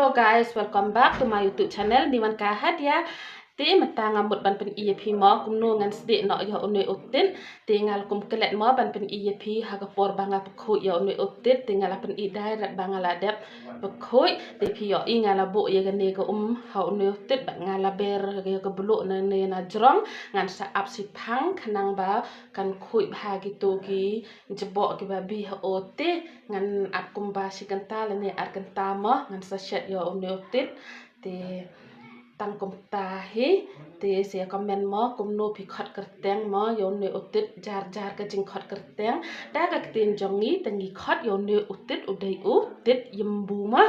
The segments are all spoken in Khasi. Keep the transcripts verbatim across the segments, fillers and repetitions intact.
Hello guys, welcome back to my YouTube channel. Ni wan ka Hadia. Te mynta nga mut ban pyni ïa phi mo kumno ngan sdieh noh ïa une u tit. Te nga la kum klet mo ban pyni ïa phi ha ka por ba nga pynkhuid ïa une u tit. Te nga la pyni direct ba nga la dep pynkhuid. Te phi ïohi nga la buh ïa kane ka um ha une u tit bad nga la ber ïa ka bluk na ne na jrong. Ngan sa ap shiphang khnang ba kan khuid bha kito ki jboh kiba bih ha u. Te ngan ap kumba shi kynta lane ar kynta mo, ngan sa shet ïa une u tit. Te tang kumta hi. Te sa comment mo kumno phi khot kyrteng mo ïa une u tit, jar jar ka jingkhot kyrteng. Da ka ktien jong ngi te ngi khot ïa une u tit u dei u tit ïmbu mo.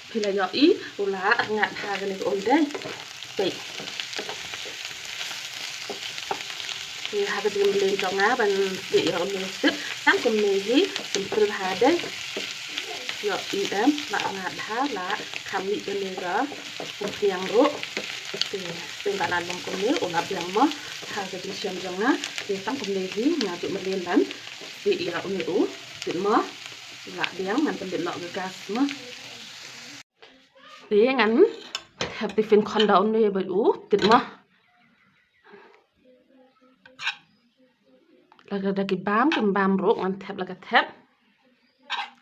Phi la ïohi u la ngat ha kane ka um dei. Peit. Peit ha ka jingmlien jong nga ban peit ïa une u tit. Tang kumne hi, simple bha dei. Ïohi em, la ngat bha, la kham mih kane ka umphniang ruh. Te, te ba la long kumne, u la biang mo ha ka jingshem jong nga. Te tang kumne hi, nga ju mlien ban peit ïa une u tit mo. La biang, ngan pynlip noh ka gas mo. Te ngan thep tiffin khon da une bad u tit mo. La ka da ki bam, kim bam ruh ngan thep la ka thep.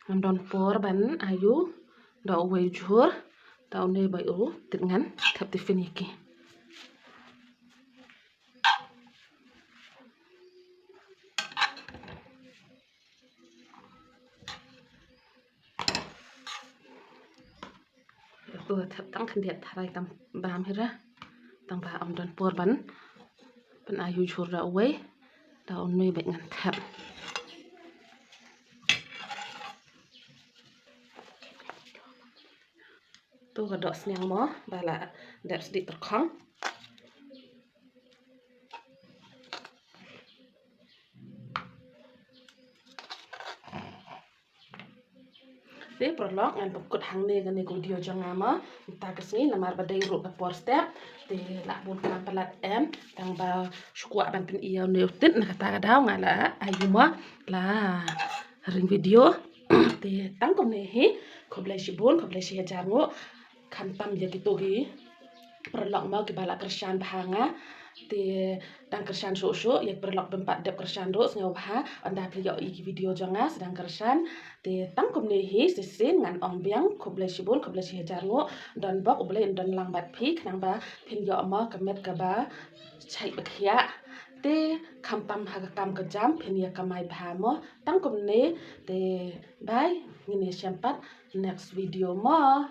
Ngam don por ban ayu da uwei u jhur da une bad u tit, ngan thep tiffin ïa ki. To thep tang khyndiat tharai tang bam hi ra. Tang ba ym don por ban, ban ayu jhur da uwei. Da une bad ngan thep. To ka doh sniang mo, ba la dep sdieh tyrkhong. Te paralok, ngan pynkut hangne kane ka video jong nga mo. Mynta ka sngi namar ba dei ruh ka por step. Te la bun kam palat em, tang ba shu kwah ban pyni ïa une u tit, na kata ka daw nga la ayu mo, la ring video. Te tang kumne hi, khublei shibun, khublei shihajar nguh. Khamtam ïa kito ki paralok mo kiba la kyrshan bha ha nga. Te dang kyrshan shuh shuh, ïa ki paralok bym pat dep kyrshan ruh, sngewbha ynda phi ïohi ki video jong nga sdang kyrshan. Te tang kumne hi, shisien ngan ong biang, khublei shibun, khublei shihajar nguh. Don bok U Blei un don lang bad phi khnang ba phin ïoh mo ka met kaba shait ba khiah. Te khamtam ha ka kam ka jam phin ïa kamai bha mo. Tang kumne, te bye, ngin ïa shem pat next video mo.